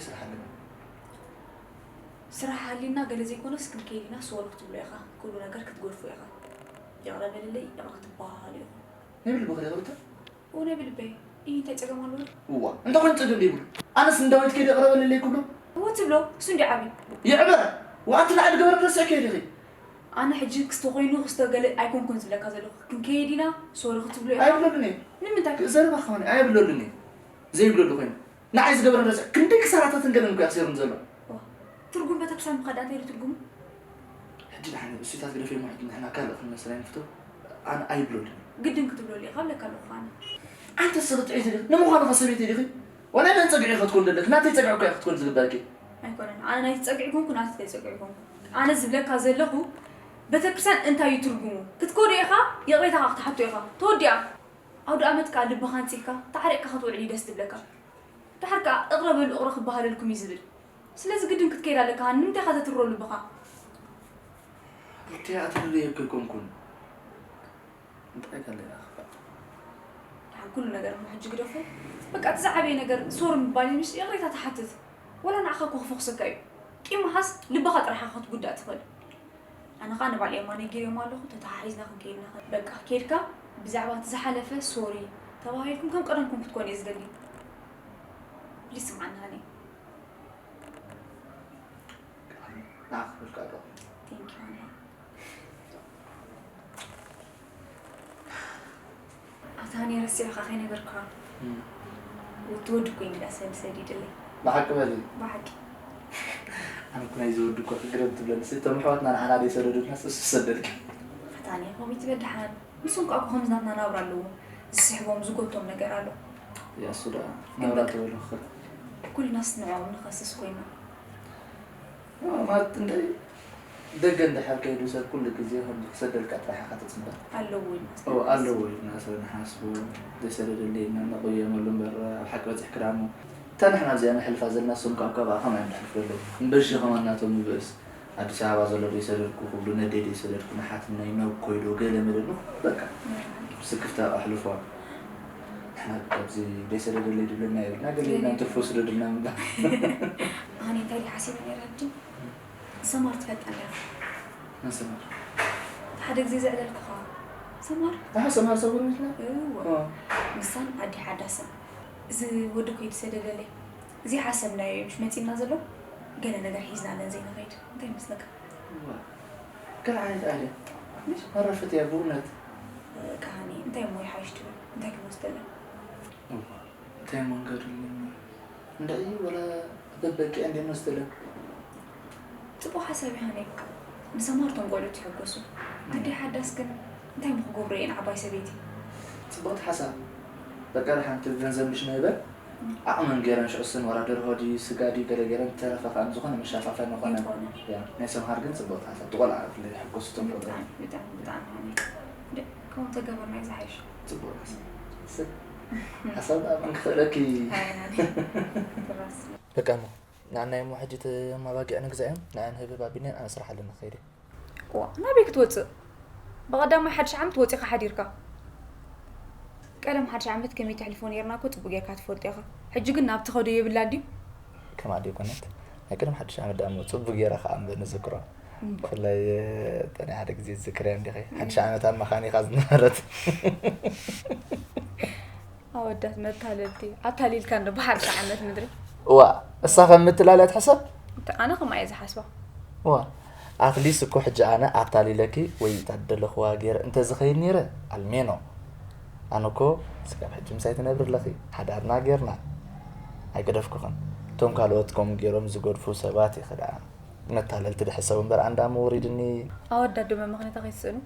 ስራሕ ኣለኒ። ስራሕ ሃሊና ገለ ዘይኮነስ ክንከይድ ኢና ሶሪ ክትብሎ ኢኻ። ኩሉ ነገር ክትገድፎ ኢኻ። ይቕረ በልለይ፣ ይቕረ ክትበሃሃሉ ኢኹም። ናይ ብልቢ ክደ ይቕርታ። እውነ ብልበይ፣ ይህ እንታይ ጸገም ኣለዎ? እዋ እንታይ ኮይኑ ጸገም ዘይብሉ? ኣነስ ንዳዊት ከይደ ይቕረ በልለይ ክብሎ። እዎ ትብሎ፣ እሱ እንዲ ዓብዩ። ይዕበ። ወኣንቲ ንዓዲ ገበረ ረስዕ ከይድ ኢኺ። ኣነ ሕጂ ክስተ ኮይኑ ክስተ ገለ ኣይኮንኩን ዝብለካ ዘለኹ። ክንከይድ ኢና ሶሪ ክትብሎ ኢኻ። ኣይብለሉን እየ። ንምንታይ? ዘረባ ከሆነ ኣይብለሉን እየ። ዘይብለሉ ኮይኑ ንዓይ ዝገበረ ረስዕ ክንደይ ክሳራታትን ገለን እኮ ያኽሲሩን ዘሎ። ትርጉም ቤተክርስትያን ምኻድ እንታይ ኢሉ ትርጉሙ? ሕጂ ንሓነ እሱታት ግደፈ እሞ ሕጂ ንሕና ካልእ ክንመስል ኣይንፍቶ። ኣነ ኣይብለሉን። ግድን ክትብለሉ ኢኻ ብለካ ኣለኹ ኣነ። ኣንተ ስርጥዒ ትልክ ንምዃኑ ከሰበይቲ ዲኺ? ወላ ናይ ጸግዒ ክትኮን ደለክ ናተይ ጸግዒ እኮ ክትኮን ዝግበረኪ። ኣይኮነን ኣነ ናይ ጸግዒ ኮንኩ ናተይ ጸግዒ ኮንኩ። ኣነ ዝብለካ ዘለኹ ቤተክርስትያን እንታይ እዩ ትርጉሙ? ክትከዶ ኢኻ ይቕሬታ ክትሓቶ ኢኻ። ተወዲኣ። ኣውደ ኣመት ከኣ ልብኻ ኣንጺህካ ተዓሪቕካ ክትውዕል እዩ ደስ ዝብለካ። ደሓር ከኣ እቕረ በሉ እቕረ ክበሃለልኩም እዩ ዝብል። ስለዚ ግድን ክትከይድ ኣለካ ሃኒ ንምንታይ ኢኻ ተትርሮ ልብኻ? እቲኣ ትርርየ እኮ ኣይኮንኩን። እንታይ ከለና ክፋእ? ደሓን ኩሉ ነገር እሞ ሕጂ ግደፎ። በቃ እቲ ዝዓበየ ነገር ሶሪ ምባል እዩ ምሽ ይቕሬታ ትሓትት። ወላ ንዓኻ እኮ ክፈኹሰካ እዩ። ቂም ምሓዝ ልብኻ ጥራሕ ኢኻ ክትጉዳእ ትኽእል። ኣነ ኸኣ ንባል ኤማ ነጊረዮም ኣለኹ ተተሓሒዝና ክንከይድ ኢና ኸ በቃ ኬድካ ብዛዕባ እቲ ዝሓለፈ ሶሪ ተባሂልኩም ከም ቀደምኩም ክትኮኑ እየ ዝደሊ ፕሊስ ስምዓኒ ሃኒ ንዓኺ ክብል ከኣ ኣለኹ ቴንኪ ሃኒ ኣታ ሃኒ ረሲዕኻ ከይነበርካ እቲ ወዲ እኮ እንግዳ ሰብ ሰዲድለይ ብሓቂ በሊ ብሓቂ ኣነ እኮ ናይዚ ወዲ እኮ ክግረም ትብለኒ ሲ እቶም ኣሕዋትና ንዓና ደይሰደዱልናስ እሱ ሰደድካ ኣታ ሃኒ ከምኡ ትበል ደሓን ንሶም ከኣ እኮ ከምዚ ናትና ናብራ ኣለዎም ዝስሕቦም ዝጎቶም ነገር ኣሎ ያሱ ደኣ ናብራ ትበሉ ክኽእል ኩልናስ ንዕኦም ንኸስስ ኮይና ማለት እንታይ ደገ እንድሕር ከይዱ ሰብ ኩሉ ግዜ ከምዚ ክሰደልካ ጥራሕ ኢኻ ትፅበ ኣለዎ ኢልና ኦ ኣለዎ ኢልና ሰብ ንሓስቦ ዘይሰደደለይ ኢልና ነቆየመሉ እምበር ኣብ ሓቂ በፂሕክዳ እሞ እታ ንሕና ኣብዚኣ ነሕልፋ ዘለና እሶም ካብ ካብኣ ከማይ እዮም ዝሕልፉ ዘለዉ እምበሺ ከማን ናቶም ይብእስ ኣዲስ ኣበባ ዘሎ ዶ ይሰደድኩ ክብሉ ነደይ ዶ ይሰደድኩ ንሓትነይ ነኮይ ዶ ገለ መለ ንኩሉ በቃ ብስክፍታ ኣሕልፎ ንሕና ኣብዚ ዘይሰደደለይ ድብለና የብልና ገለ ኢልና እንትርፎ ስደዱልና ምባል ኣነ እንታይ ሓሲበ ነይረ ሕጂ ሰማር ትፈልጣ ኣለኻ መሰመር ሓደ ግዜ ዘዕለልኩኻ ሰማር ኣሃ ሰማር ሰጉር ሚትና እዎ ምሳን ኣዲ ሓዳስን እዚ ወዲ ኮይ ዝሰደደለይ እዚ ሓሰብናዮ እዩ ምሽ መፂና ዘሎ ገለ ነገር ሒዝና ለን ዘይንኸይድ እንታይ ይመስለካ ገለ ዓይነት ኣለ መረፈት እያ ብእውነት ካኒ እንታይ እሞ ይሓይሽ ትብል እንታይ ክንወስደለን እንታይ መንገዱ ኣለና እንድዒ ወላ በበቂ እንዴ መስደለ ፅቡቅ ሓሳብ ይሃነ ንሰማር ቶም ቆልዑት ይሕጎሱ ኣዲ ሓዳስ ግን እንታይ ምክገብሩ እየን ዓባይ ሰበይቲ ፅቡቅቲ ሓሳብ በቃ ሓንቲ ገንዘብ ምሽ ነበር ዓቕመን ገይረን ሽዑስን ወላ ደርሆ ድዩ ስጋ ድዩ ገለ ገይረን ተረፈ ከዓ ዝኾነ መሻፋፈኒ ኾነ ናይ ሰምሃር ግን ፅቡቅቲ ሓሳብ ትቆልዓ ብፍላይ ይሕጎሱ ቶም ቆልዑ ከምኡ ተገበርና እዩ ዝሓይሽ ፅቡቅ ሓሳብ ሓሳብ ኣብ እንክኽእለኪ በቃ እሞ ንዓናይ እሞ ሕጂ እቲ ማባጊዕ ንግዛዮም ንዓን ህብብ ኣቢልናን ኣነ ስራሕ ኣለና ክኸይደ ዋ ናበይ ክትወፅእ ብቐዳማይ ሓድሽ ዓመት ወፂኻ ሓዲርካ ቀደም ሓድሽ ዓመት ከመይ ተሕልፎ ነርና እኮ ፅቡቅ ጌርካ ትፈልጦ ኢኻ ሕጂ ግን ናብ ትኸዶ የብላ ድዩ ከም ኣደ ኮነት ናይ ቅድሚ ሓድሽ ዓመት ደኣ እሞ ፅቡቅ ጌራ ከዓ እምበር ንዝክሮ ብፍላይ እተ ናይ ሓደ ግዜ ዝዝክርያ እንዲኺ ሓድሽ ዓመት ኣብ መኻኒኻ ዝነበረት ኣወዳት መታለልቲ ኣታሊልካ እንዶ ብሓድሽ ዓመት ምድሪ እዋ እሳ ከም ምትላልያ ትሕሰብ ኣነ ከምኣ እየ ዝሓስባ እዋ ኣትሊስ እኮ ሕጂ ኣነ ኣታሊለኪ ወይ እታ ደለኽዋ ገይረ እንተዝኸይድ ነይረ ኣልሜኖ ኣነ እኮ ስጋብ ሕጂ ምሳይ ትነብሪ ኣለኺ ሓዳርና ጌርና ኣይገደፍኩኽን እቶም ካልኦት ከምኡ ገይሮም ዝገድፉ ሰባት ኢኺ ደኣ መታለልቲ ድሕሰቡ እምበር ኣንዳ መውሪድኒ ኣወዳት ድማ ምኽንያታ ከይትስእኑ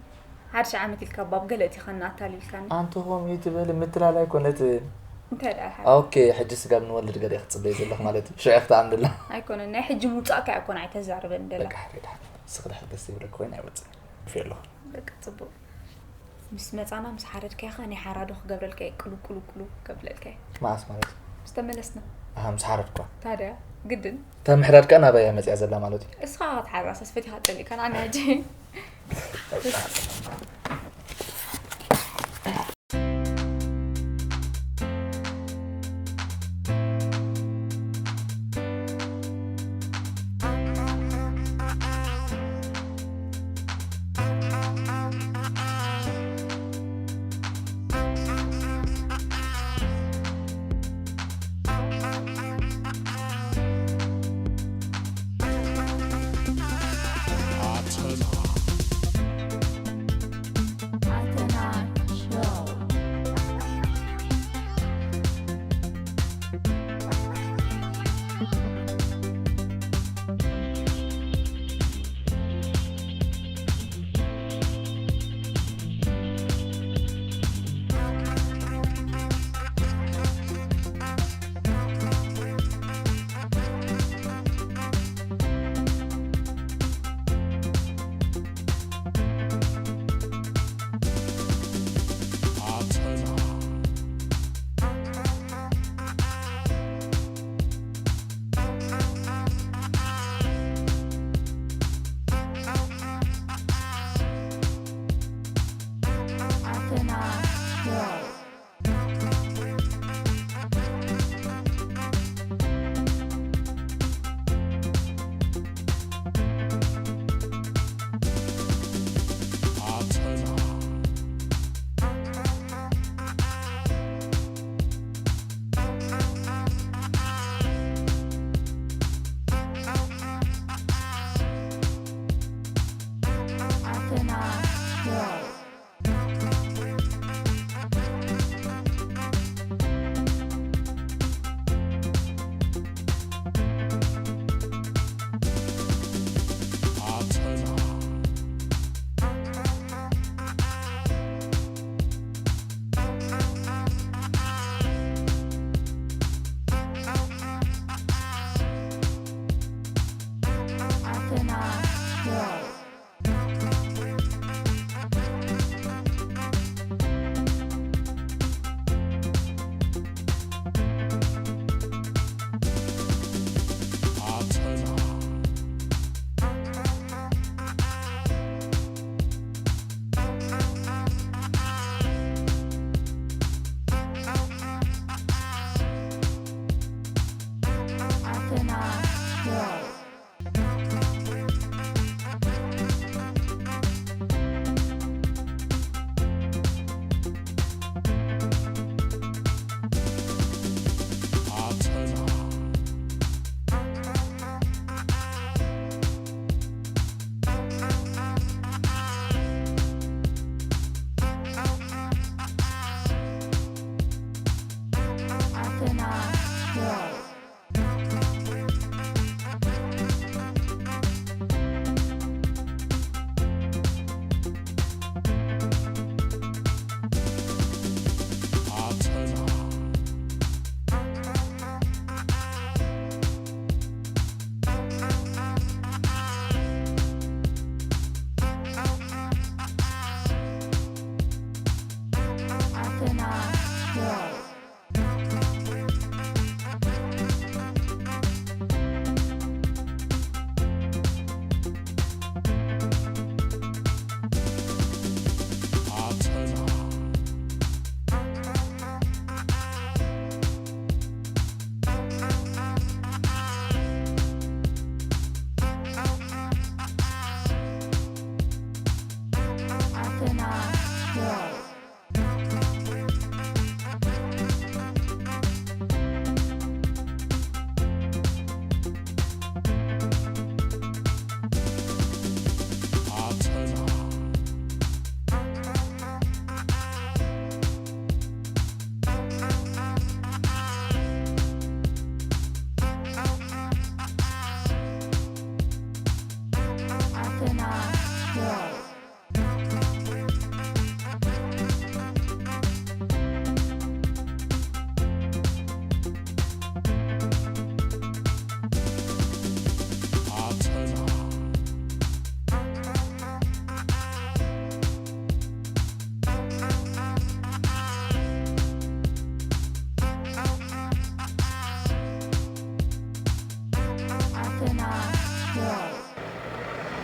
ሓድሽ ዓመት ኢልካ ባብ ገለ እቲ ኸና ኣታሊልካኒ ኣንተ ከምኡ ትበሊ ምትላል ኣይኮነትን እንታይ ደኣ ሓ ኦኬ ሕጂ ስጋብ ንወልድ ገለ ክትፅበይ ዘለኽ ማለት እዩ ሽዑ ክትኣምንላ ኣይኮነን ናይ ሕጂ ምውፃእካ ኣይኮነ ኣይተዛርበን ደላ በቃ ሕደዳ ስኽዳ ሕደስ ይብለክ ኮይን ኣይወፅን ፊ ኣለኹ በቃ ፅቡቅ ምስ መፃና ምስ ሓረድካያ ኸ ናይ ሓራዶ ክገብረልካ እየ ቅሉብ ቅሉብ ቅሉብ ከብለልካ እየ መዓስ ማለት ምስ ተመለስና ኣሃ ምስ ሓረድኳ ታዲያ ግድን እታ ምሕዳድ ከኣ ናባይ እያ መፅያ ዘላ ማለት እዩ እስኻ ኸ ትሓርስ ኣስፈቲኻ ጠሊእካ ንዓና ሕጂ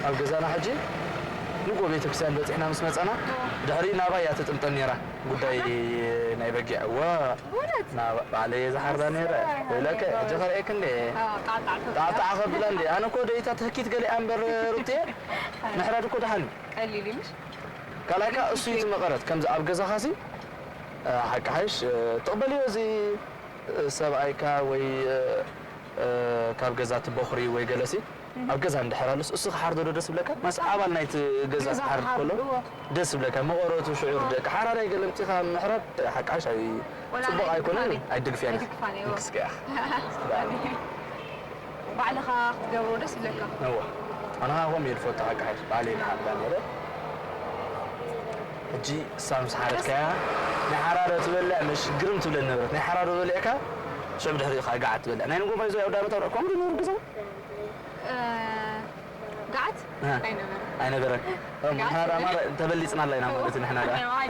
ኣብ ገዛና ሕጂ ንጎ ቤተክርስትያን በፂሕና ምስ መፀና ድሕሪ ናባይ እያ ትጥምጠም ነይራ። ጉዳይ ናይ በጊዕ እወ። ባዕለየ ዝሓርዳ ነይረ። ወይለከ ሕጂ ከርእየክ እንደ ጣዕጣዕ ከብላ እንደ ኣነ እኮ ደይታ ትህኪት ገሊኣ እምበር ሩትየ ምሕራድ እኮ ደሓን እዩ። ቀሊል እዩ ምሽ? ካልኣይካ እሱ እዩ ትመቐረት ከምዚ ኣብ ገዛኻሲ ሓቂ ሓይሽ ትቕበልዮ እዚ ሰብኣይካ ወይ ካብ ገዛ ትቦኽሪ ወይ ገለሲ ኣብ ገዛ እንድሕር ኣሎስ እሱ ክሓርዶ ዶ ደስ ብለካ? ማስ ኣባል ናይቲ ገዛ ገዛ ክሓርድ ክሓርድ፣ ከሎ እወ። ደስ ብለካ። መቐረቱ ሽዑር ደቂ ሓራዳይ ገለምፂኻ ምሕራድ ሓቃሽ ኣይ ወላ ጽቡቕ ናይ ኣይኮነን፣ ድግፋን እዩ። ኣይድግፍያን። ኣይድግፋን እዩ፣ እወ። ንክስከያ። ባዕልኻ ክትገብሮ ደስ ይብለካ። እወ። ኣነ ኸዓ ከምኡ እየ ዝፈቱ ሓቃሽ። ባዕለይ ክሓርዳ ነይረ። ሕጂ እሳ ምስ ሓረድካያ ናይ ሓራዶ ትበልዕ መሽ ግርም ትብለኒ ነበረት። ናይ ሓራዶ በሊዕካ ሽዑ ብድሕሪኡ ኸዓ ገዓት ትበልዕ። ናይ ንጎ ባይዞ ያው ዳመት ኣውራ ከምኡ ዶ ነይሩ ገዛ? እ፣ ገዓት እ፣ ኣይነበረን። ኣይነበረን። እ፣ ገዓት ምሕና ደኣ ኣይነበረን። ማለት ተበሊጽና ኣላ ኢና ማለት እዩ፣ ንሕና ደኣ። ኣይ፣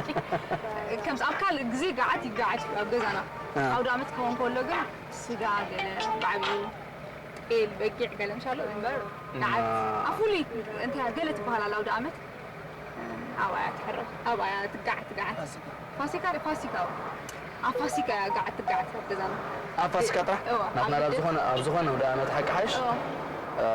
ከምዚ ኣብ ካልእ ግዜ ገዓት ይገዓት እዩ ኣብ ገዛና። እ። ኣውደ ዓመት ክኸውን ከሎ ግን ስጋ ገለ ብዓቢኡ ጤል፣ በጊዕ ገለ ምሻሎ እምበር ገዓት እ። ኣብ ፍሉይ እንታይ ገለ ትበሃል ኣላ ኣውደ ዓመት። ኣብኣ እያ ትሕረድ፣ ኣብኣ እያ ትጋዓት፣ ትጋዓት። ፋሲካ። ፋሲካ ዶ? ፋሲካ እያ። ኣብ ፋሲካ እያ ጋዓት ትጋዓት ኣብ ገዛና። ኣብ ፋሲካ ጥራሕ? እወ፣ ናትና ኣብ ኣብ ልደት። ዝኾነ፣ ኣብ ዝኾነ ወደ ዓመት ሓቂ ሓይሽ፣ እወ። እ፣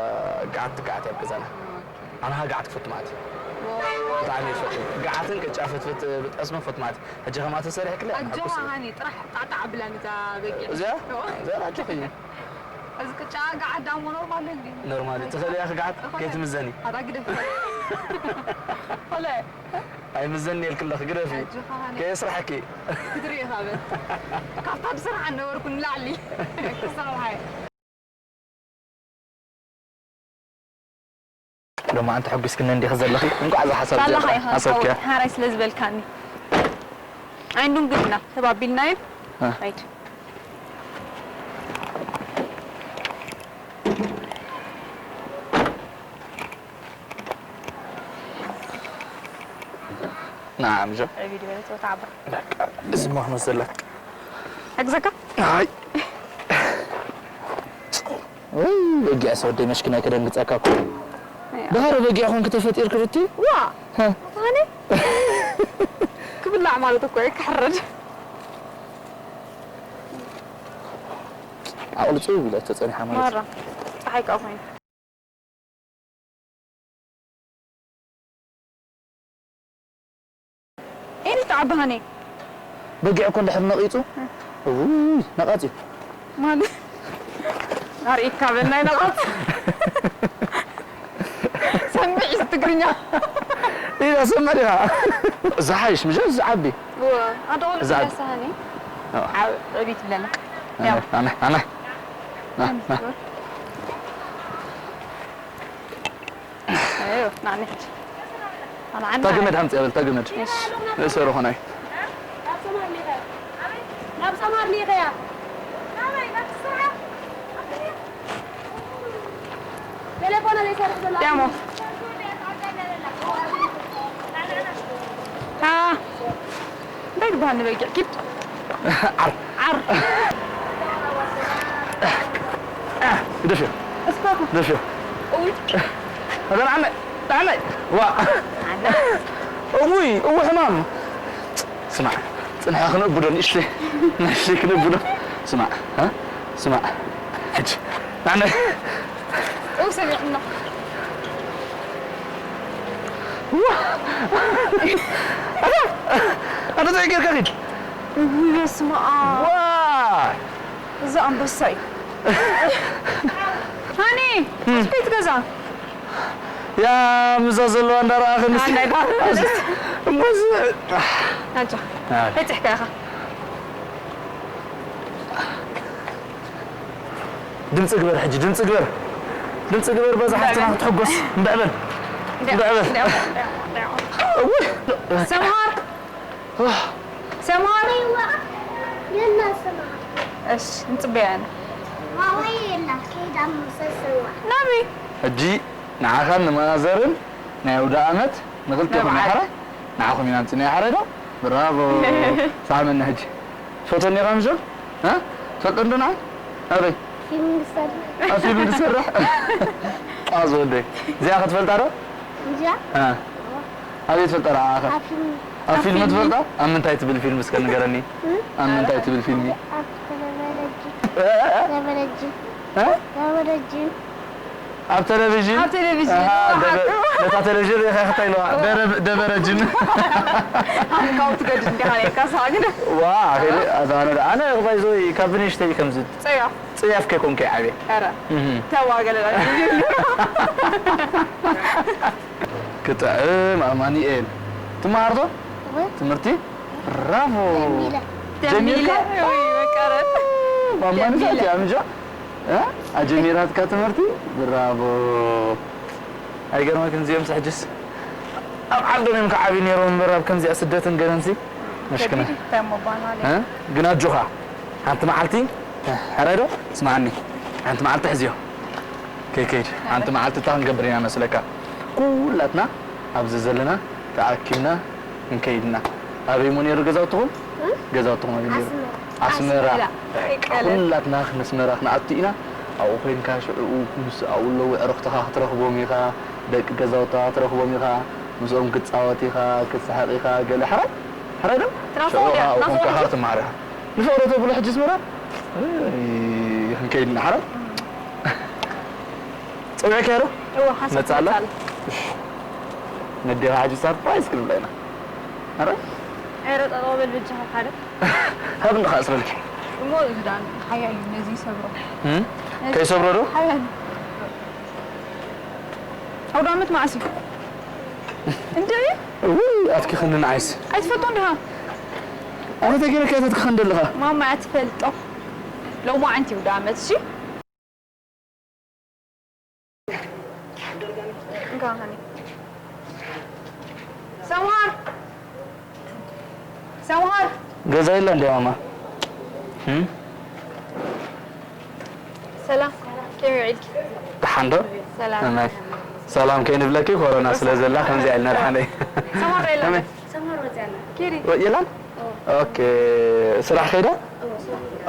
ጋዓት ትጋዓት እያ ኣብ ገዛና። ኦኬ። ኣነ ኸዓ ጋዓት ክፈቱ ማለት እዩ። ኦ። ብጣዕሚ እየ ዝፈቱ። ጋዓትን ቅጫ ፍትፍት ብጠስሚ ክፈቱ ማለት እዩ። ሕጂ ከማን ተሰሪሕክለ ኣነ ኣጆኻ ሕጉስ እየ። ሃኒ፣ ጥራሕ ጣዕጣዕ ኣብላኒ እዛ በጊዕ። እዚኣ? እወ። እዚኣ ኣጆኺ እዩ። እዚ ቅጫ ጋዓት ዳሞ ኖርማል እንዲ። ኖርማል፣ ትኽእሊ ኢኺ ጋዓት፣ እኾነ። ከይትምዘኒ። ኣታ ግደፍ። ኾለ። ኣይምዘኒ ኢልኪ ኣለኺ፣ ግደፊ። ኣጆኻ ሃኒ። ከየስርሐኪ። ክትርኢ ኢኻ በል። ካብታ ዝሰርሓ ነበርኩ ንላዕሊ። ክሰርሓ እየ። ሎማዓንቲ ተሐጒስክኒ እንዲኺ ዘለኺ። እንቋዕ እዛ ሓሳብ እዚኣ ሳላኻ ኢኻ ሓሰብክያ። ሓራይ ስለ ዝበልካኒ። ኣይንዱን ግድና ተባቢልናዮ። እ። ኣይት። ንዓ ምጆ። ዕብድ በለት ወተዓባ። በቃ፣ እዚ ሞ ክመሰለክ። ሕግዘካ? ኣይ። ወይ፣ በጊዕ ሰው ደመሽክና ከደንግጸካ እኮ። ኣያ። ደሃረ በጊዕ ኮንክ ተፈጢርክ ሩቲ? ዋ! ሀ? ኣታኒ? ክብላዕ ማለት እኮ እዩ፣ ክሕረድ። ኣቕልጹ ብለ ተጸኒሓ ማለት። ማራ፣ ጸሓይ ከኣ ኮይኑ። ኤኒ ተዓባሃኒ። በጊዕ እኮ እንድሕር ነቒጹ፣ እ። እውይ፣ ነቓጽ እዩ። ማለት ኣርእካ በናይ ነቓጽ። ሰሚዕ ትግርኛ። ኢላ ሰምዕ ዲኻ? ዝሓይሽ፣ ምሽ ዝዓቢ። እወ፣ ኣደቑሉ እዛ ዓቢ። ዝደሳሃኒ። እወ። ዓብ-፣ ዕቢት ብለና። ኣነ፣ ያው። ኣነ፣ ኣነ። ና፣ ና። ኣዮ፣ ና ንሕጂ። ኣነ ዓና እታ ገመድ ዓቢ። ሓምጽ እያ በል፣ እታ ገመድ። እሺ። እሰሩ ኾናይ። ናብ ሰማር ሊኸያ። ቴሌፎና ዘይሰርሕ ዘሎ። ደሞ። አ፣ እንታይ ትበሃል ንበጊዕ? ኪድ። ዓር። ዓር። ግደፍዮ። እስኮ። ግደፍዮ። እውይ። ኣዛ ንዓመይ፣ ንዓመይ። ዋ። ኣና። እውይ፣ እው ሕማም። ስማዕ፣ ጽንሐ ክንእብዶ ንእሽተይ፣ ንእሽተይ ክንእብዶ። ስማዕ፣ እ? ስማዕ። ሕጂ፣ ንዓመይ። እው ሰሚዕና። ዋ። ኣታ፣ ኣታ እንታይ ጌርካ ኪድ? እውይ፣ በስመ ኣብ። ዋ። እዚ ኣንበሳ እዩ። ሃኒ፣ እም። እስኪ ትገዛ። ያ፣ ምዛ ዘለዋ እንዳረኣኽን እስኪ። ኣንዳይ ዳ-፣ እምበስ-፣ ኣጆ፣ ኣይ። በፂሕካ ኢኻ። ድምፂ ግበር ሕጂ፣ ድምፂ ግበር። ድምፂ ግበር፣ በዛ ሓፍትና ክትሕጎስ። እንድዕ በል። እንድዕ በል። እንድዕ በል። እውይ። ሰምሃር። ሰምሃር። የላ ስማ። እሺ፣ ንጽበያ ኢና። ዋወይ የላ፣ ከይዳ ምሰስዋ። ናበይ? ሕጂ ንዓኻን ንማዘርን ናይ ኣውደ ኣመት ንኽልቴኹም ናይ በዓል። ሓራይ፣ ንዓኹም ኢና ኣምጺእና ሓራይ ዶ? ብራቮ። ሳመና ሕጂ። ትፈትወኒ ኢኻ ምሽ? እ? ትፈልጦ እንዶ ንዓይ? ኣበይ? ፊልም ዝሰርሕ። ኣብ ፊልም ዝሰርሕ? ኣዝ ወደይ እዚኣ ክትፈልጣ ዶ? እዚኣ እ። ኣበይ ትፈልጣ ደኣ ኣኻ? ኣብ ፊልም ኣብ ፊልም ፊልም። ትፈልጣ? ኣብ ምንታይ ትብል ፊልም እስከ ንገረኒ? ኣብ ምንታይ ትብል ፊልም? ኣብ ተለቨለጅ እ? ተለቨለጅ እ? ተለቨለጅ ኣብ ቴሌቪዥን? ኣብ ቴሌቪዥን፣ ኣሃ፣ ይወሓጥ። ደበ- ነታ ቴሌቪዥን ርኢኻ ክትታይ ኣለዋ? ደረ- ደበረጅን። ካብኡ ትገድድ እንዲኻ ነርካ፣ ንስኻ ግን። ዋ፣ ኣኺለ፣ ኣዛ፣ ኣነ ደ-፣ ኣነ ባይዞይ ካብ ብንእሽተይ ከምዚ ጸያፍ። ጽያፍ ከይኮንኩ እየ ዓብየ። ኧረ። እህ። ተዋገለላ። ክጥዕም ኣማኑኤል። ትመሃር ዶ? ትምህርቲ? ብራቮ። ጀሚርካ? ጀሚለ። ወይ፣ መቀረት። ማማንሳት እያ ምጃ? እ? ኣጀሚራትካ ትምህርቲ? ብራቮ። ኣይገርመክን እዚኦም ሕጅስ ኣብ ዓዶም እዮም ክዓብዩ ነይሮም እምበር ኣብ ከምዚኣ ስደትን ገለንሲ መሽክና። ከቢድ እዩ፣ እንታይ እሞ ባና እ? ግን ኣጆኻ ሓንቲ መዓልቲ ሕራይ ዶ? ስምዓኒ። ሓንቲ መዓልቲ ሕዝዮ። ከይከይድ ሓንቲ መዓልቲ እታ ክንገብር ኢና መስለካ? ኩላትና ኣብዚ ዘለና ተኣኪብና ክንከይድ ኢና። ኣበይ እሞ ነይሩ ገዛውትኹም? ገዛውትኹም ኣበይ ነይሩ? ኣስመራ። ኣስመራ። ኣስመራ። ኣይቀለን። ኩላትና ንኣስመራ ክንኣቱ ኢና። ኣብኡ ኮይንካ ሽዕኡ ምስ ኣብኡ ኣለዉ ኣዕሩኽትኻ ክትረኽቦም ኢኻ፣ ደቂ ገዛውትኻ ክትረኽቦም ኢኻ፣ ምስኦም ክትጻወት ኢኻ፣ ክትስሕቕ ኢኻ፣ ገለ ሕራይ? ሕራይ ዶ? ትናፍቖ ሽዕኡ ድያ? ኸኣ ኣብኡ ትናፍቖ ኮንካ ድያ? ክትመሃር ኢኻ። ንፍቕሪ ተብሎ ሕጂ ኣስመራ? እይ፣ ክንከይድ ኢና ሕራይ? ጸዊዕካዮ ዶ? እወ፣ ሓንሳብ መጻ ኣላ? ትመጻ ኣላ። እሽ። ነዴኻ ሕጂ ሰርፕራይዝ ክንብላ ኢና። ሕራይ? ኧረ ጠጠው በል በጃኻ ሓደ። ሃብኒ ኸኣ ስረልኪ። እሞ እዚ ደኣ ሓያል እዩ፣ ነዚ ይሰብሮ። እም? ነዚ ከይሰብሮ ዶ? ሓያል። ኣውደ ዓመት መዓስ እዩ? እንድዒ? ውይ፣ ኣትኪኽኒ ንዓይስ። ኣይትፈልጦን ዲኻ? ኣነ ተገይረካ እያ ተትክኽኒ ዘለኻ። ማማ እያ ትፈልጦ። ሎማዓንቲ እዩ ኣውደ ዓመት፣ እሺ? እንካ ሃኒ። ሰምሃር! ሰምሃር! ገዛ የላ እንደ ማማ? እም? ሰላም፣ ከመይ ውዒልኪ? ደሓን ዶ? ሰላም። ከመይ? ሰላም ከይንብለኪ ኮሮና ስለ ዘላ ከምዚኣ ኢልና ደሓነይ። ሰምሃር ዶ የላ? ከመይ? ሰምሃር ወፅያ ኣላ። ኬሪ? ወ-፣ የላን? ኦኬ፣ ስራሕ ከይዳ?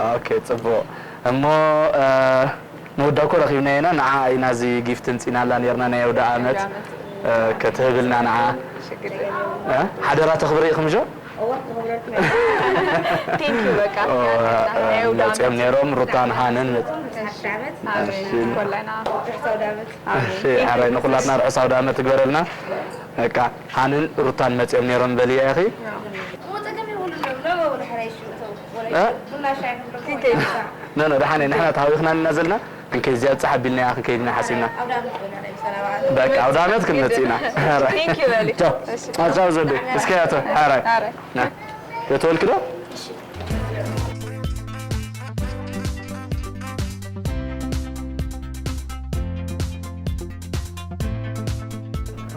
ኦኬ፣ ጽቡቕ። እሞ፣ እ፣ ንወዳ እኮ ረኺብናዮ ኢና፣ ንዓ ኢና እዚ ጊፍት እንጺናላ ኔርና ናይ ኣውደ ዓመት፣ ኣውደ ዓመት። እ፣ ከትህብልና ንዓ። ሽግር የለውም። እ፣ ሓደራ ተኽብሪ ኢኽም ጆ? እወ፣ ክኽብረልኩም እየ። ቴንክ ዩ፣ በቃ። ኦ፣ ናይ ኣውደ ዓመት። መጺኦም ኔሮም፣ ሩታን ሃንን መጽ-፣ ሓድሽ ዓመት። ኣሜን። እሺ። ኮላና። ርሑስ ኣውደ ዓመት። ኣሜን። እሺ፣ ሓራይ ንኹላትና ርሑስ ኣውደ ዓመት ትግበረልና። በቃ፣ ሃንን ሩታን መጺኦም ኔሮም በልያ ኢኺ። እሞ ጸገም የብሉን፣ ሎሚ እውን ሓራይ ይሽውተው። እ? ቡና ሻሂ ክንብሎ ክንከይድ። ኖ፣ ኖ፣ ደሓን እየ። ንሕና ተሃዊኽና ኢና ዘለና። ክንከይድ እዚኣ ጻሕ ኣቢልና እያ ክንከይድ ኢና ሓሲብና። ኣውደ ዓመት ኮይና ናይ ምሳና በዓል። በቃ፣ ኣውደ ዓመት ክንመጽእ ኢና። ሓራይ። ቴንክ ዩ በሊ። ቻው። እሺ። ቻው፣ ቻው፣ ዘውዴ። እስከ ያቶ፣ ሓራይ። ሓራይ። ና። ና። የተወልክ ዶ?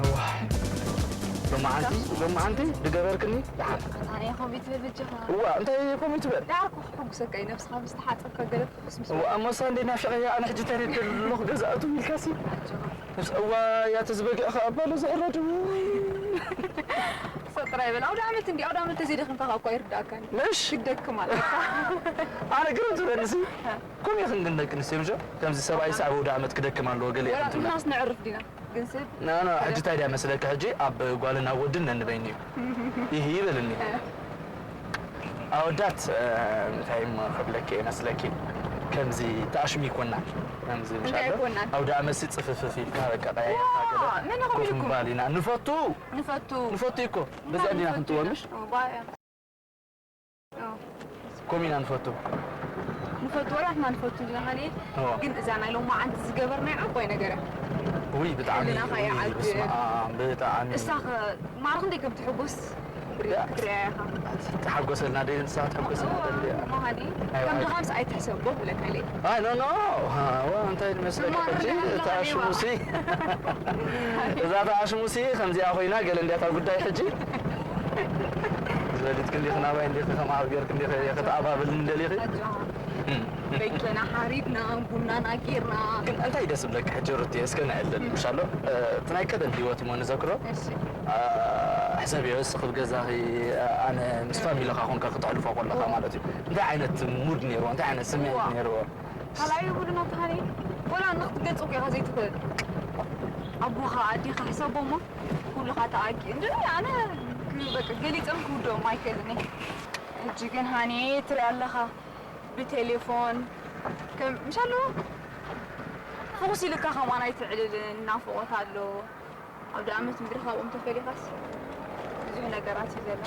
እዋ። ሎማዓንቲ፣ ሎማዓንቲ ድገበርክኒ? ደሓን። ኣነ ከምኡ ትብል በጃኻ። እዋ፣ እንታይ ከምኡ ትበል? ደሓር እኮ ክሕጉሰካ እዩ፣ ነብስኻ ምስ ተሓጸብካ ገለ ትሕጉስ ምስ እዋ፣ እሞ እሳ እንደ ናፊቐያ፣ ኣነ ሕጂ እንታይ ደሊ ኣለኹ፣ ገዛ ኣቱ ኢልካሲ? ኣጆኻ። ምስ እዋ፣ ያተ ዝበግዕ ኸኣ ባሎ ዝዕረዱ። ሰጥራ ይበል። ኣውደ ዓመት እንዲ፣ ኣውደ ዓመት ተዘይደኺምካ ኸኣ እኮ ኣይርድኣካን እዩ። ምሽ? ክትደክም ኣለካ። ኣነ ግርም ትብለኒ ሲ። ከምኡ ኢኽን ግን ደቂ ኣንስትዮ ምሽ? ከምዚ ሰብኣይስ ኣብ ኣውደ ዓመት ክደክም ኣለዎ ገለ ወላ ኢኽን ትብላ። ንሕናስ ነዕርፍ ዲና? ግን ሰብ ኖ፣ ኖ፣ ሕጂ እንታይ ድያ መስለካ፣ ሕጂ ኣብ ጓልን ኣብ ወድን ነንበይኑ እዩ። ይህ ይበልኒ። ኣወዳት፣ እ፣ እንታይ እሞ ክብለኪ እየ መስለኪ፣ ከምዚ ተኣሽሙ ይኮና። ከምዚ እንታይ ምሻሎ ይኮና? ኣውደ ዓመት ሲ ጽፍፍፍ ኢልካ በቃ ቀያይርካ ዋ፣ ገለ መን ኮፍ ይኹም ኢልኩም? ምባል ኢና ንፈቱ። ንፈቱ። ንፈቱ እኮ። በዚኣ እንዲና ንፈቱ ክንጥወምሽ? ኢና። ኦ፣ ባያ። ኦ። ኮም ኢና ንፈቱ። ንፈቱ፣ ወላ ንሕና ንፈቱ ኢና፣ ሃኒ። ኦ። ግን እዛ ናይ ሎማዓንቲ ዝገበርናያ ዓባይ ነገር እያ። ውይ፣ ብጣዕሚ፣ ሕልናኻ ውይ፣ ይዓግብ። በስመ ኣብ፣ ብጣዕሚ። እሳ ኸ ማዕረ ክንደይ ከም ትሕጎስ ክትሪኣ፣ ያ። ክትሪኣ ኢኻ። ትሓጎሰልና ደይ ንሳ ትሕጎሰልና ኦ፣ ደይ። እሞ ሃኒ፣ ኣይዋ፣ ከም ኣይ። ድኻምስ ኣይትሕሰቦ ብለካ ኢለ። ኣይ፣ ኖ፣ ኖ። ሃ፣ ዋ፣ እንታይ መስለካ እሞ ሕጂ? ንሕና እታ ሌባ። ሽሙሲ። እዛ ተኣሽሙሲ ከምዚኣ ኮይና ገለ እንድያ እታ ጉዳይ ሕጂ። ዝበልት ክንዲኺ ናባይ እንዲኺ ከም ኣብ ጌርክ እንዲኺ ከተኣባብልኒ ደሊኺ? ኣጆኻ። እም። በይከና ሓሪድና፣ ቡናና ጌርና። ግን እንታይ ደስ ዝብለካ ሕጂ ሩቲ፣ እስከ ነዕልል፣ ምሻሎ? እ፣ እቲ ናይ ቀደም ህይወት እሞ ንዘክሮ። እሺ። እ፣ ሕሰብዮ፣ እስኺ ኣብ ገዛኺ፣ እ፣ ኣነ ምስ ፋሚሊኻ ኮንካ ክተሕልፎ ከለኻ ማለት እዩ። እንታይ ዓይነት ሙድ ነይርዎ? እንታይ ዓይነት ስምዒት ዋ። ነይርዎ? ካልኣይ ይብሉ ናትኻ ኒ? ወላ ንኽትገልጾ እኮ ኢኻ ዘይትኽእል። ኣቦኻ ኣዴኻ ሕሰቦሞ፣ ኩልኻ ተኣኪ እንደ ኣነ በቃ ገሊጾም ክውድኦም ኣይክእልን እየ። ሕጂ ግን ሃኒ ትርኢ ኣለኻ፣ ብቴሌፎን ከም ምሻሉ ፍኹስ ኢልካ ከምኣን ኣይትዕልልን፣ ናፍቖት ኣሎ። ኣብ ደኣመት ምድሪ ካብኦም ተፈሊኻስ ብዙሕ ነገራት እዩ ዘሎ።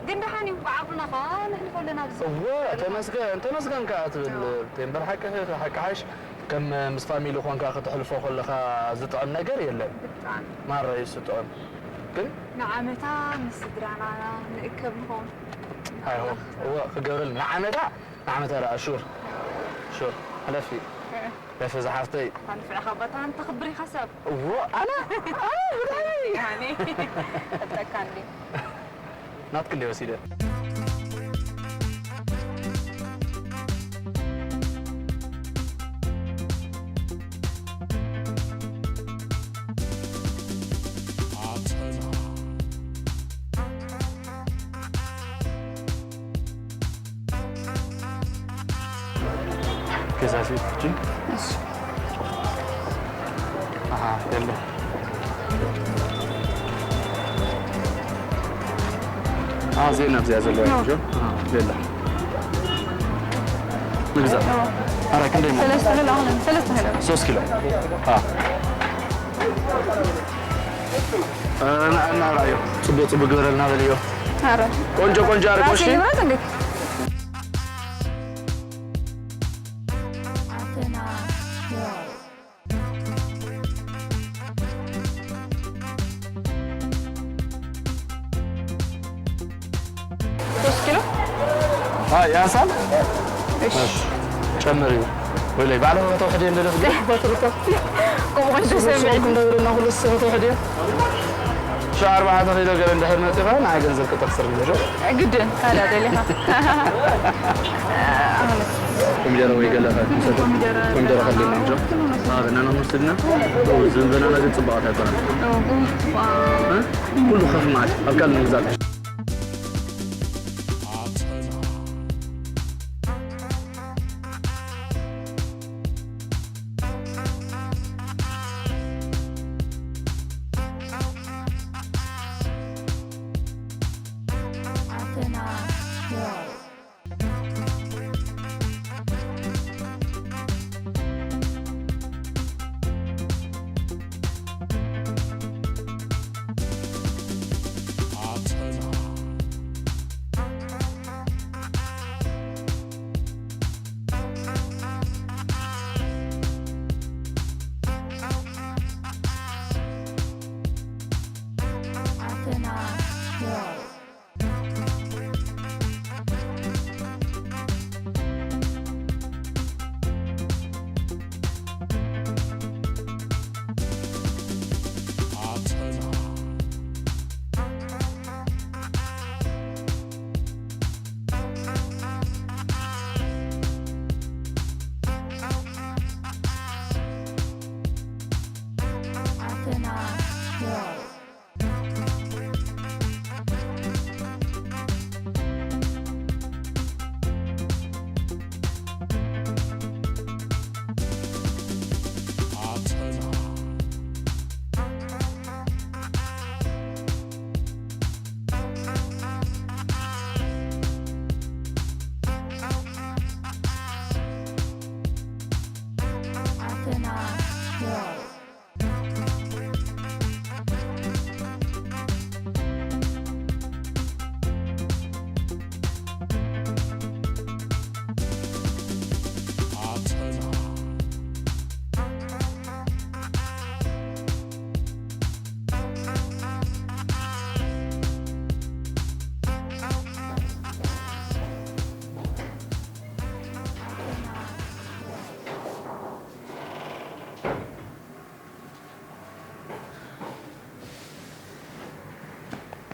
ግን ደሓን እዩ፣ ብዓቕምና ኸዓ ነሕልፎ ኣለና ኣብዚ። እወ፣ ተመስገን፣ ተመስገን ከኣ ትብል። እወ። ቴምበር ሓቂ፣ ሓቂ ሓሽ፣ ከም ምስ ፋሚሊ ኾንካ ከተሕልፎ ከለኻ ዝጥዕም ነገር የለን። ብጣዕሚ። ማራ እዩ ዝጥዕም። ግን ንዓመታ ምስ ስድራና ንእከብ ንኸውን። ኣይሆን። እወ፣ ክገብረል ንዓመታ፣ ንዓመታ ደኣ ሹር። ሹር። ሕለፊ። እህ። ሕለፊ ዝሓፍተይ። ኣንፍዕኻ ባታ ኣንተ ክብር ኢኻ ሰብ። እዎ፣ ኣነ? ኣነ ብጣዕሚ። ሃኒ። እብለካ እንዴ። ናትክ እንዴ ወሲደ። ገዛ ሴት እሺ። ኣሃ፣ የለ። ኣሃ፣ ዜና ኣብዚኣ ዘለዋ እያ፣ ኖ። ጆ? ኣሃ፣ የለ። ምግዛ። ኖ። ኣረ፣ ክንደይ ነው? ሰለስተ ኪሎ፣ ኣሁን ሰለስተ ኪሎ። ሶስት ኪሎ። ኣሃ። እ፣ ና-፣ እና ራእዮ። ጽቡቅ፣ ጽቡቅ ግበረልና በልዮ። ኣረ። ቆንጆ፣ ቆንጆ ኣርጎ፣ ራሴ እሺ? ልምረጥ እንዴ? ሶስት ኪሎ? ኣይ፣ ያንሳል? እሺ። ጨምር እዩ። ወይለይ፣ ባዕልኻ ከተውሕድ እየ እንደደስ ግን። ከምኡ ኮይኑ ተሰሚዑ። እንደብርና ኩሉ ሰብ ከተውሕድ እየ። ሸዓ ኣርባዕተ ኪሎ ገለ እንድሕር መፂኻ፣ ንዓይ ገንዘብ ክተኽስር ንብሎ። ግድን፣ ካልእ ደሊኻ። ኣሁንስ። ኮሚደረ ወይ ገለ ከ-፣ ኮሚደረ። ኮሚደረ ከሊና እንጆ። ኣዎ፣ በናና ወስድና። ኣዎ፣ ዝም በናና ግን ጽቡቓት ኣይኮነን። ኣዎ፣ ጽቡቓት። እ? ኩሉ ከፍ ማለት ኣብ ካልእ ንምግዛእ።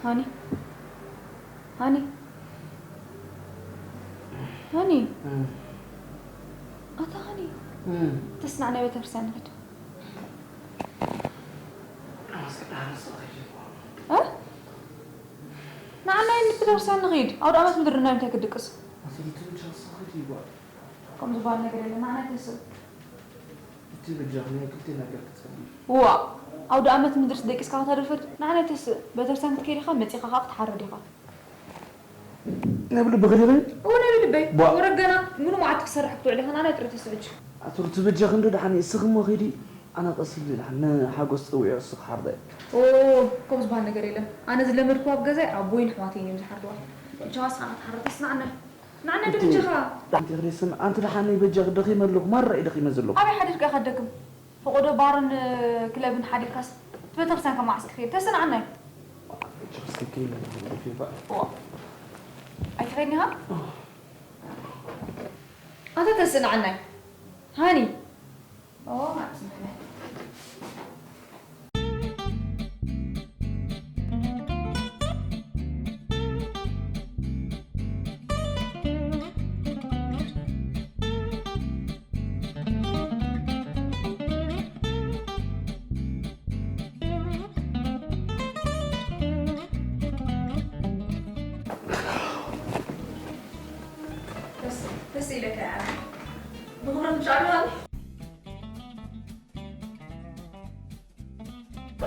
ሃኒ፣ ሃኒ፣ ሃኒ። እም። ኣታ ሃኒ፣ እም። ተስናዕ ናይ ቤተክርስትያን ንኸድ። ኣመስግን ኣነስ ኸይድ ይግባእ። እ? ንዓና ቤተክርስትያን ንኸይድ። ኣውደ ኣመት ምድሪ ናይ እንታይ ክድቅስ? ኣሰሊቱ ብቻ ኸይድ ይግባእ። ከምኡ ዝበሃል ነገር የለን። ንዓና ኣይተስብ። እቲ በጃኹም ናይ ክልቴና ገር ክትጸልዩ። እዋ፣ ኣውደ ኣመት ምድርስ ደቂስካ ከተደፍር? ንዓና ኣይተስእ። ቤተክርስትያን ክትከይድ ኢኻ፣ መጺኻ ኸኣ ክትሓርድ ኢኻ። ነብሉ ብኽሊኺ እወ ናይ ልበይ ቧ። ወረገና ምኑ መዓት ክሰርሕ ክትውዕል ኢኻ ንዓና ጥረ ተስእጅ ኣቱርቲ በጃኺ እንዶ ደሓን እስኺ እሞ ኺዲ ኣነ ቀስ ኢሉ ደሓን ንሓጎስ ፀዊዑ እሱ ክሓርዳ እዩ ኦ ከም ዝበሃል ነገር የለን ኣነ ዝለመድኩ ኣብ ገዛይ ኣቦይን ኣሕዋተይን እዮም ዝሓርድዋ ቻዋ ስኻ ክትሓርድ ተስናዕና ንዓና እንዶ በጃኻ ኣንቲ ኽዲ ስም ኣንቲ ደሓን በጃኺ ደኺመ ኣለኹ ማራ እዩ ደኺመ ዘለኹ ኣበይ ሓዲርካ ኢኻ ደክም ፈቖዶ ባርን ክለብን ሓዲግካስ እቲ ቤተክርስትያን ከ መዓስ ክኸይድ? ተስንዓናይ። ችክስቲ ከይድ ፊፋ። ዋ። ኣይትኸይድኒ ኢኻ? ኣታ ተስንዓናይ። ሃኒ። ኦ፣ ኣጽንዕናይ። ደስ ደስ ኢለካ እያ። ብኽብረት ምሻሉ ሃኒ።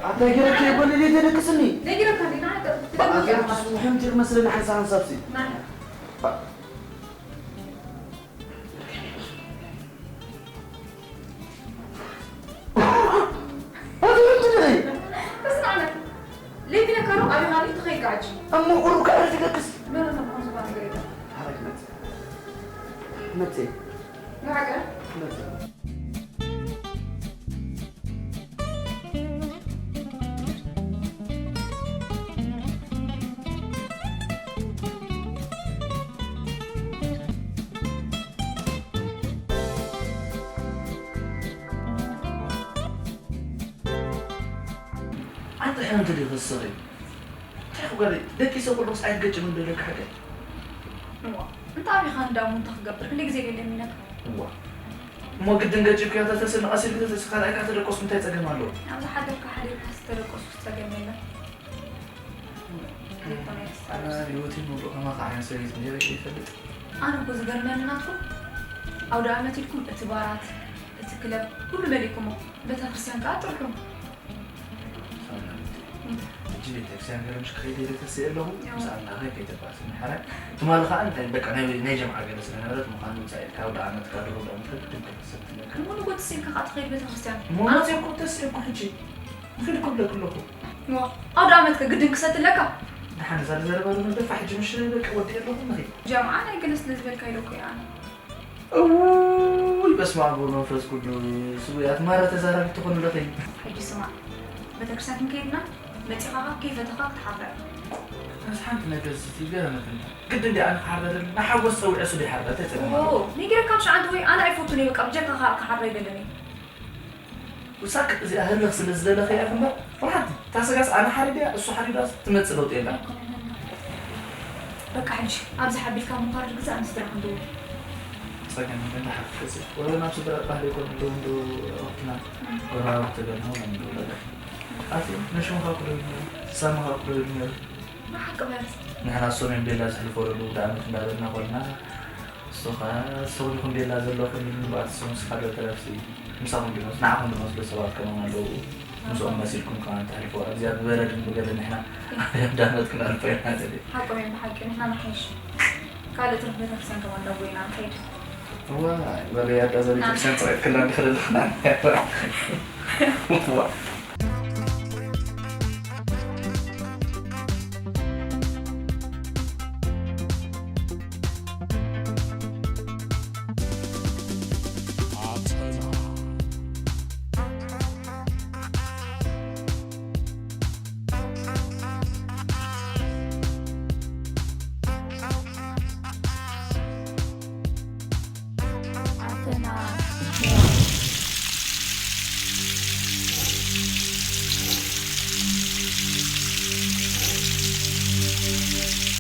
ኣታ ገረከ ይበል ተደቅስኒ ነጊረካ እንዴ ናና በኣገር ትስሙሕም ትመስለኒ ሓንሳ ሓንሳብሲ ተስማዕና ለይትነካሩ ኣቢኻኒ ትኸይድ ከዓጂ እሞ ቁሩብ ከዕር ትደቅስ መረና ዝኾን ነገር የለን ሓረግ መጽ መጽ ንዓቀ መጽ ኣንተ ሕነ እንተ ደይፈስኺ እንታይ ክጓሪ ደቂሰ ኩሉ ክስ ኣይትገጭም እንደለካ ሓቀ እሞ እንታይ ኣቢኻ እንዳሙ እንታይ ክገብር ክንደይ ግዜ ገለ ሚነካ እዋ እሞ ግድን ገጭ ክያታ ተስንቐስ ኢልክ ተስኻ ካልኣይ ካተደቆስ እንታይ ጸገም ኣለዎ ኣብዚ ሓደርካ ሓዲርካ ዝተደቆሱ ጸገም የለን ዘይኮነ ይስተርስ። ኣረ ህይወተይ ሙሉእ ከማኻ ዓይነት ሰበይቲ ነይረ እየ ይፈልጥ። ኣነ እኮ ዝገርመኒ ናትኩም ኣውደ ኣመት ኢልኩም እቲ ባራት እቲ ክለብ ኩሉ መሊእኩሞ ቤተክርስትያን ከዓ ጥርሑ። ሕጂ ቤተክርስትያን ገርምሽ ክኸይድ ኢለ ተስእ ኣለኹ ምስ ኣምላኸ ከይተባእስኒ ሓራይ ትማሊ ከዓ እንታይ በቃ ናይ ናይ ጀምዓ ገለ ስለነበረት ምዃኑ ውፃእ ኢልካ ኣውደ ኣመትካ ድሮ ኣውደ ኣመትካ ግድን ክትሰብ ትብለካ። እሞ ንጎት ስኢንካ ከዓ ትኸይድ ቤተክርስትያን። እሞ መፅእ እኮ ተስእ እኮ ሕጂ ንኽድ ክብለክ ኣለኹ። እሞ ኣውደ ኣመትከ ግድን ክሰትለካ? ደሓን እዛ ዘረባ ዶ ነደፋ ሕጂ ምሽ በቃ ወዲኤ ኣለኹ ንኺድ። ጀምዓ ናይ ገለ ስለ ዝበልካ ኢለ እኮ እየ ኣነ። እውይ በስመ ኣብ ወወልድ ወመንፈስ ቅዱስ ውያት ማራ ተዛራቢ ትኾኑ ኣለኺ። ሕጂ ስማዕ ቤተክርስትያን ክንከይድ ኢና መፂኻ ከይፈተኻ ክትሓርዳ ኢኻ። እታስ ሓንቲ ነገር ዝቲ ገረመትኒ ግዲ እንዲ ኣነ ክሓርዳ ደሊ ንሓጎስ ፀዊዐ ሱ ዶ ይሓርዳ እንታይ ፀገም ኣለዎ። ነጊረካ ትሽዓንተ ወይ ኣነ ኣይፈቱን እየ በቃ ብጀካ ክሓርዳ ኣይደልን እየ። ውሳክ እዚኣ ህልኽ ስለ ዝደለኽያ እምበር ፍርሓት እታ ስጋስ ኣነ ሓሪደያ እሱ ሓሪዳስ ትመጽእ ለውጢ የላን። በቃ ሕጂ ኣብዚ ሓቢልካ ምንኳር ግዛእ ንስድራ ክንድውል። ጸገም የለን ደሓር ክትገዝእ ወላ ናብ ስድራ ባህሊ ይኮን ኣለዉ እንዶ ረኽብትና ወራብ ተገድሞ መንዶ ለለ ኣቲ ንሽምኻ ኩሎ ይድመር ሳምኻ ኩሎ ይድመር ብሓቂ በል ንሕና እሶም እዮም ቤላ ዘሕልፎ ለሉ ወደ ዓመት እንዳበልና ኮልና እሱ ኸዓ እሱ ኹንኹም ቤላ ዘለኹም ኢሉ ንብኣት እሱ ምስኻ ዶ ተረፍሲ ምሳኹም ድመስ ንዓኹም ድመስሉ ሰባት ከማን ኣለዉ ምስኦም መሲልኩም ከማን ተሕልፎ ኣብዚኣ ብበረድን ብገለን ንሕና ኣብ ዳመት ክነልፎ ኢና ዘለ ሓቆም እዮም ብሓቂ ንሕና ንሓይሽ ካልእ ትርፍ ቤተክርስትያን ከማን ዳቦ ኢና ንኸይድ እዋ በለ ያዳ ዘ ቤተክርስትያን ፅሬት ክላ እንድኽልልኽና